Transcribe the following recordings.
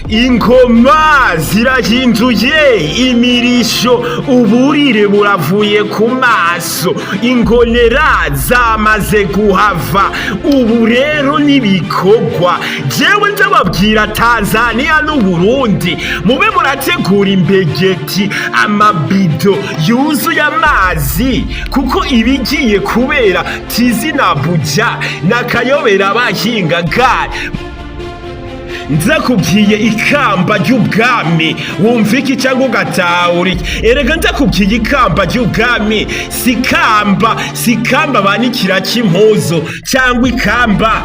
Ingoma zirahinduye imirisho, uburire buravuye ku maso, ingonera zamaze guhava. Ubu rero n'ibikorwa. Jewe ndababwira, Tanzania n'Uburundi, mube murategura imbegeti, amabido yuzuye amazi, kuko ibigiye kubera TZ na Buja nakayobera abahinga gare. Ndakubwiye ikamba ry'ubwami, wumva iki cyangwa ugatahura iki? Erega ndakubwiye ikamba ry'ubwami, si kamba banikirako impuzu cyangwa ikamba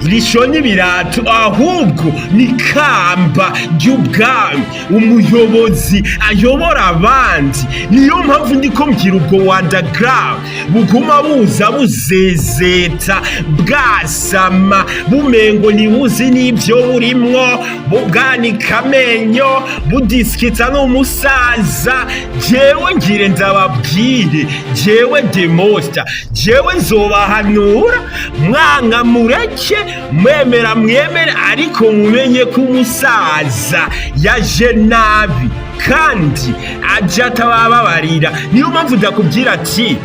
rishona ibirato, ahubwo ni kamba ry'ubwami, umuyobozi ayobora abandi. Niyo mpamvu ndiko mbwira ubwo underground buguma buza buzezeta, bwasama, bumengo ntibuzi n'ibyo burimwo, bubwanika amenyo, budisikita n'umusaza. Jewe ngire ndababwire, jewe Demosta, jewe nzobahanura, mwanka mureke, mwemera mwemere, ariko mumenye ko umusaza yaje nabi kandi aje atabababarira. Niyo mpamvu ndakubwira ati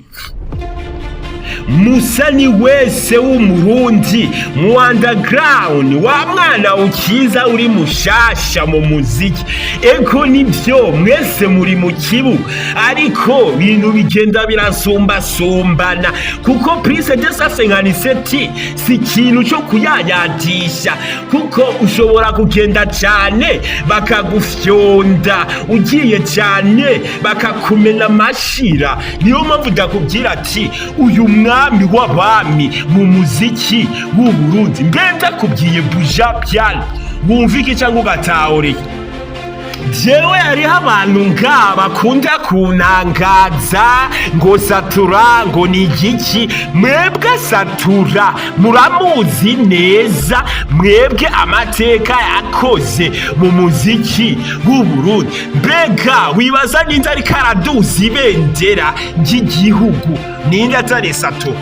musani wese w'Umurundi mu underground, wa mwana ukiza uri mushasha mu muziki, eko nibyo, mwese muri mu kibuga, ariko bintu bigenda birasumbasumbana, kuko plus 257 si ikintu cyo kuyayatisha, kuko ushobora kugenda cyane bakagufyonda, ugiye cyane bakakumena amashira. Niyo mpamvu ndakubwira ati uyu mwami w'abami mu muziki w'u Burundi, mbe ndakubwiye Buja Piano, wumva iki cyangwa ugatahura iki? Jewe hariho abantu nga bakunda kuntangaza ngo Satura ngo ni igiki. Mwebwe Satura muramuzi neza, mwebwe amateka yakoze mu muziki w'u Burundi. Mbega wibaza ninde ariko araduza ibendera ry'igihugu? Ninde atari Satura?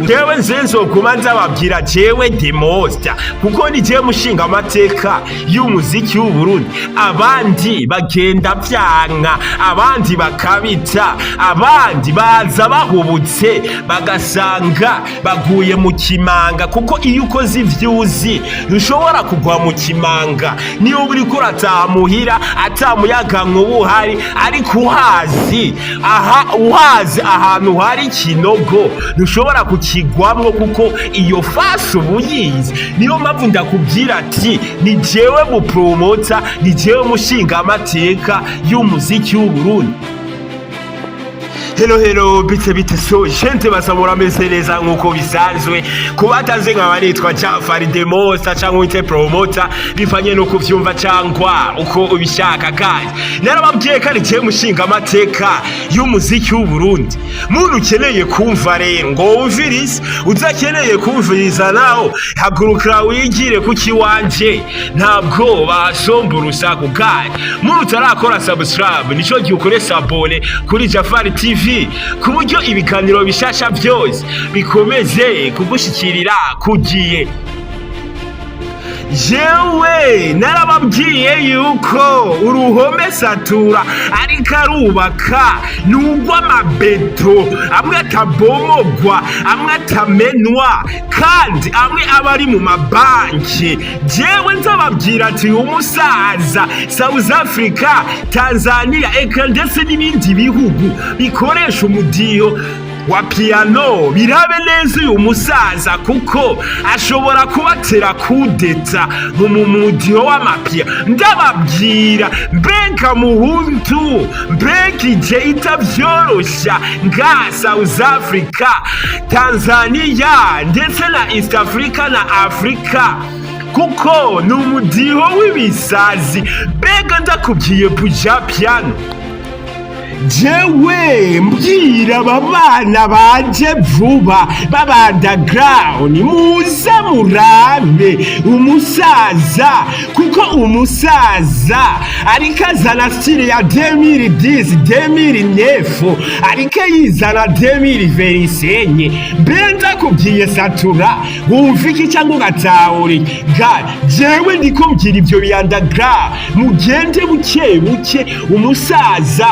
Jewe nzenzoguma nzababwira, jewe Demosta, kuko ni jewe mushinga amateka y'umuziki w'u Burundi. Abandi bagenda vyanka, abandi bakabita, abandi baza bahubutse bagasanga baguye mu kimanga, kuko iyo ukoze ivyuzi ntushobora kugwa mu kimanga. Niyo uriko urataha muhira ata muyaga nkuba uhari, ariko uhazi aha, uhazi ahantu hari ikinogo, ntushobora kukigwamwo, kuko iyo fasi uba uyizi. Niyo mpamvu ndakubwira ati ni jewe mu promoter, ni jewe mushinga amateka y'umuziki w'u Burundi. Hello hello, bite bite? So gente basa murameze neza nkuko bisanzwe. Kuba atazi, nkaba nitwa Jafari Demosta cyangwa wite promoter, bivanye nuko uvyumva cyangwa uko ubishaka. Kandi narababwiye ko ari jewe mushinga amateka y'umuziki w'u Burundi. Muntu ukeneye kumva rero ngo wumvirize, udakeneye kumviriza naho haguruka wigire kuki wanje, ntabwo basomba urusaku. Kandi muntu utarakora subscribe, nico gihe ukore s'abonner kuri Jafari TV, ku buryo ibiganiro bishasha byose bikomeze kugushikirira kugiye. Jewe narababwiye yuko uruhome Satura ariko arubaka ni urw'amabeto, amwe atabomogwa, amwe atamenwa, kandi amwe aba ari mu mabanki. Jewe nzababwira ati umusaza, South Africa, Tanzania, eka ndetse n'ibindi bihugu bikoresha umudiho wa piano, birabe neza uyu musaza, kuko ashobora kubatera kudeta mu mudiho w'amapia. Ndababwira, mbega muhuntu, mbega ije itavyorosha nga South Africa, Tanzania, ndetse na East Africa na Africa, kuko ni umudiho w'ibisazi. Mbega ndakubwiye Buja Piano. Jewe mbwira aba bana baje vuba b'aba underground, muze murabe umusaza, kuko umusaza ariko azana style ya 2010, 2009, ariko yizana 2025. Mbe ndakubwiye Satura, wumva iki cyangwa ugatahura iki? Ga jewe ndiko mbwira ibyo bi underground, mugende buke buke. Umusaza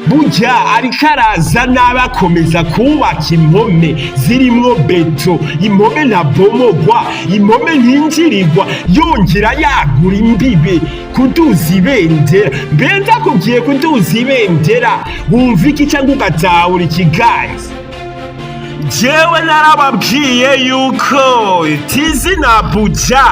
burya ariko araza nabi, akomeza kubaka impome zirimwo béton. Impome ntabomogwa, impome ntinjirirwa, yongera yagura imbibe, kuduza ibendera. Mbe ndakubwiye kuduza ibendera, wumva iki cyangwa ugatahura iki? Guys, jewe narababwiye yuko Tizi na Buja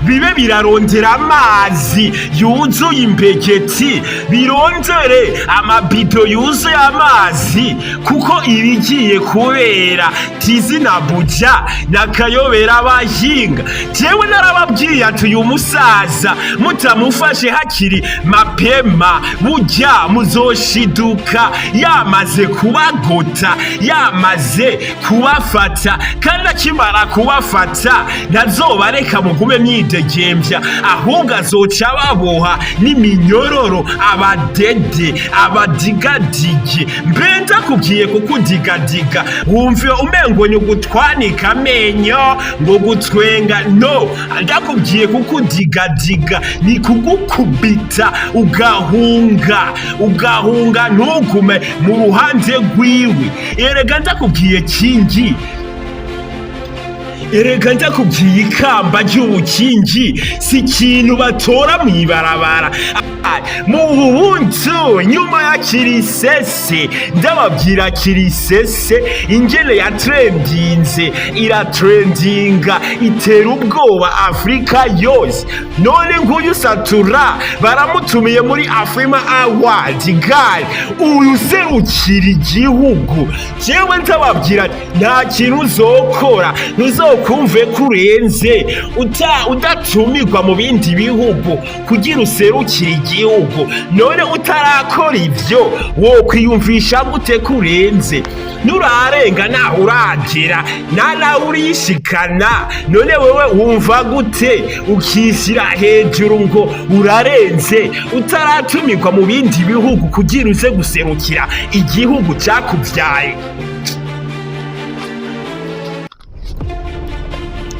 bibe birarondera amazi yuzuye imbegeti, birondere amabido yuzuye amazi, kuko ibigiye kubera Tizi na Buja nakayobera abahinga. Jewe narababwiye ati uyu musaza mutamufashe hakiri mapema, burya muzoshiduka yamaze kubagota, yamaze kubafata. Kandi akimara kubafata ntazobareka mugume mwidegembya, ahubwo azoca baboha n'iminyororo, abadede, abadigadige. Mbe ndakubwiye kukudigadiga, wumve umengo ni ugutwanika amenyo ngo gutwenga. No ndakubwiye kukudigadiga ni kugukubita ugahunga, ugahunga, ntugume mu ruhande rwiwe. Erega ndakubwiye kingi, erega ndakubwiye ikamba ry'ubukingi si ikintu batora mw'ibarabara. Mu bubuntu nyuma ya Kirisese, ndababwira Kirisese ingene yatrendinze, iratrendinga, itera ubwoba Afurika yose. None nguyu Satura baramutumiye muri Afrima Award. Gari uyu serukira igihugu. Jewe ndababwira ati, nta kintu uzokora, ntuzokumve ko urenze udatumirwa mu bindi bihugu kugira userukire igihugu. None utarakora ivyo wokwiyumvisha gute ko urenze? Nurarenga naho uragera, nanawe urishikana. None wewe wumva gute ukishyira hejuru ngo urarenze, utaratumirwa mu bindi bihugu kugira uze guserukira igihugu cyakubyaye?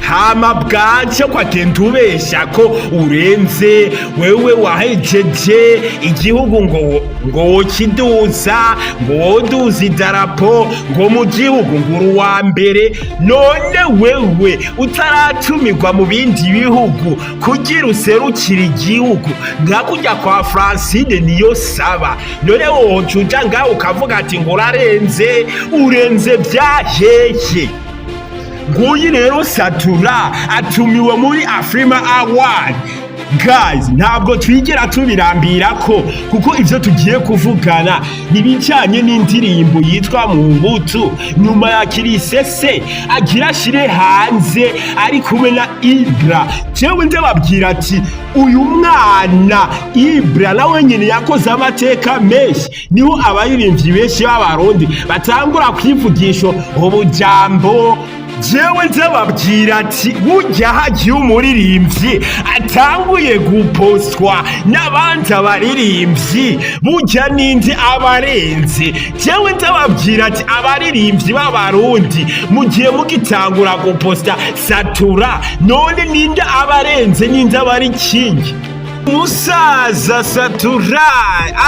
Hama bwace kwagenda ubesha ko urenze, wewe wahejeje igihugu ngo wokiduza, ngo woduza idarapo, ngo mu gihugu ngo uri uwa mbere. None wewe utaratumirwa mu bindi bihugu kugira userukire igihugu, nka kujya kwa Francine niyo saba, none woca uja ngaho ukavuga ati ngo urarenze? Urenze byahehe? Nguyu rero Satura atumiwe muri Afrima Award. Guys, ntabwo twigera tubirambira ko, kuko ivyo tugiye kuvugana nibijanye n'indirimbo yitwa Mu Butu, nyuma ya Kirisese agira ashire hanze ari kumwe na Ibra. Jewe ndababwira ati uyu mwana Ibra nawe nyene yakoze amateka menshi. Niho abaririmbyi benshi b'Abarundi batangura kwivugisha ubujambo. Jewe ndababwira ati burya hagiye umuririmbyi atanguye gupostwa n'abandi abaririmbyi, burya n'indi abarenze. Jewe ndababwira ati abaririmbyi b'Abarundi mugiye mugitangura guposta Satura, none ninde abarenze, ninde abari kingi? Umusaza Satura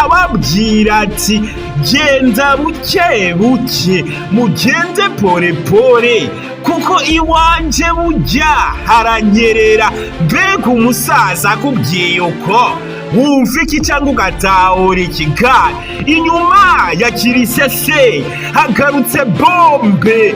ababwira ati genda buke buke, mugende pore pore, kuko iwanje burya haranyerera. Mbega umusaza akubwiye uko, wumva iki cyangwa ugatahura ikigare? Inyuma ya Kirisese hagarutse bombe.